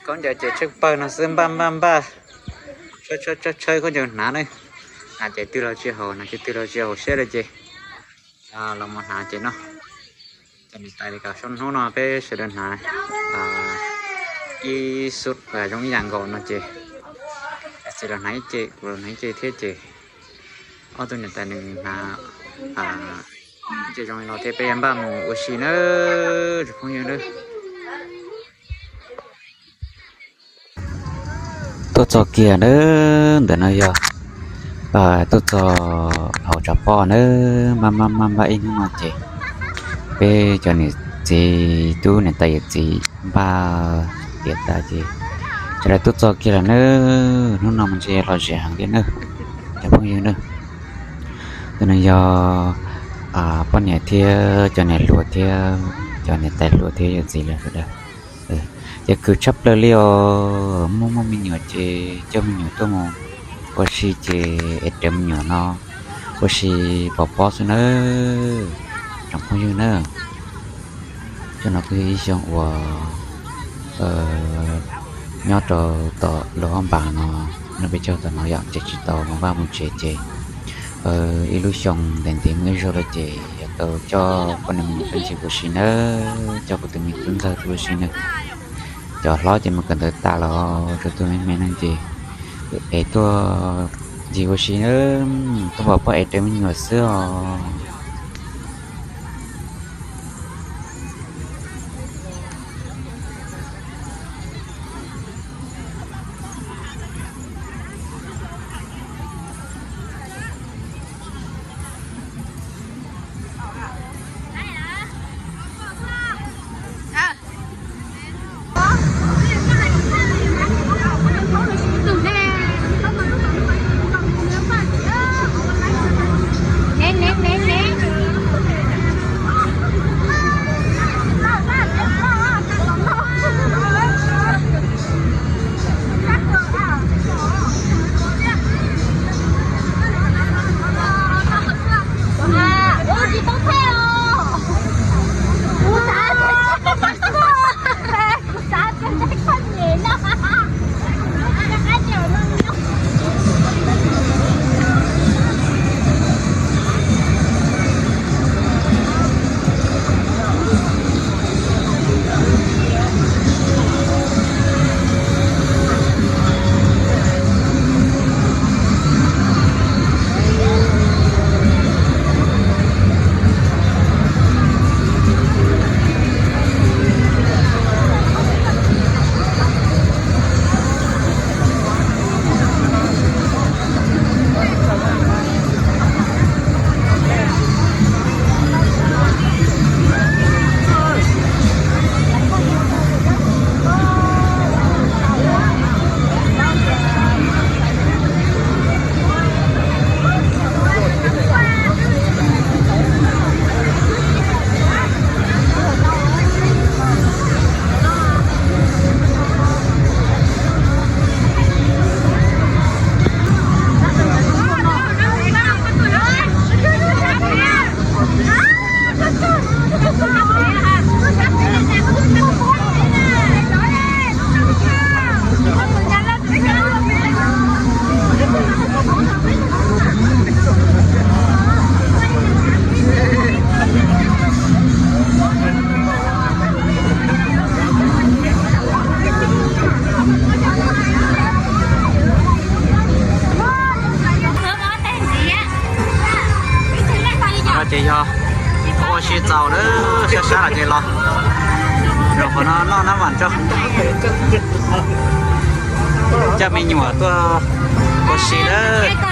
Khaub ncaws ces tsheej pawg no xwb, npaj npaj npaj, tshawb tshawb tshawb khaub ncaws hnav na. Hnav ces twg los tsis haum, hnav ces twg los tsis haum siab li ces los mus hnav ces no. Cov niam tais li kom sab hnub no peb sawv daws hnav ib xub zoo ib yam nkaus no ces, txiv los hnav ib ce, kuv los hnav ib ce thiab ces ob tug niam tais nws hnav ib ce zoo li no thiab peb yuav npaj mus ua si nawb tsoom phooj ywg nawb. Tuaj txog kiag nawb, ntawm no yog tuaj txog hauv tshav pob nawb, npaj npaj npaj npaj ib hnub no ces peb cov niam txiv tub niam tais yawm txiv npaj tiav tas ces sawv daws tuaj txog kiag lawm nawb. Hnub no mas ntshe los zem heev li nawb cov phooj ywg nawb. Ntawm no yog poj niam thiab cov niam hluas thiab cov niam tais hluas thiab yawm txiv lawv sawv daws. Ces khwv tshaj plaws li os, muaj muaj me nyuam ces coj me nyuam tuaj mus ua si ces es raws me nyuam no ua si pov pob xwb nawb tsoom phooj ywg nawb. Xyoo no kuj yog ib xyoo uas nyob rau tom lub ob npas no, nyob peb caug tom no yom, ces tsis tau mus vaj mus tsev ces ib lub xyoo ntev ntev muaj ib zaug lawm ces yuav tau coj poj niam me nyuam tuaj ncig ua si nawb, coj kuv tus me tub ntxawg tuaj ua si nawb. Cov hlob ces mus kawm ntawv tas los rau tus me me no ces es tuaj ncig ua si nawb, tuaj pov pob es raws me nyuam xwb os. Ces yog ua si txaus lawm, sab sab los ces los, los qhov no noj nab vam tso, coj me nyuam tuaj ua si lawm.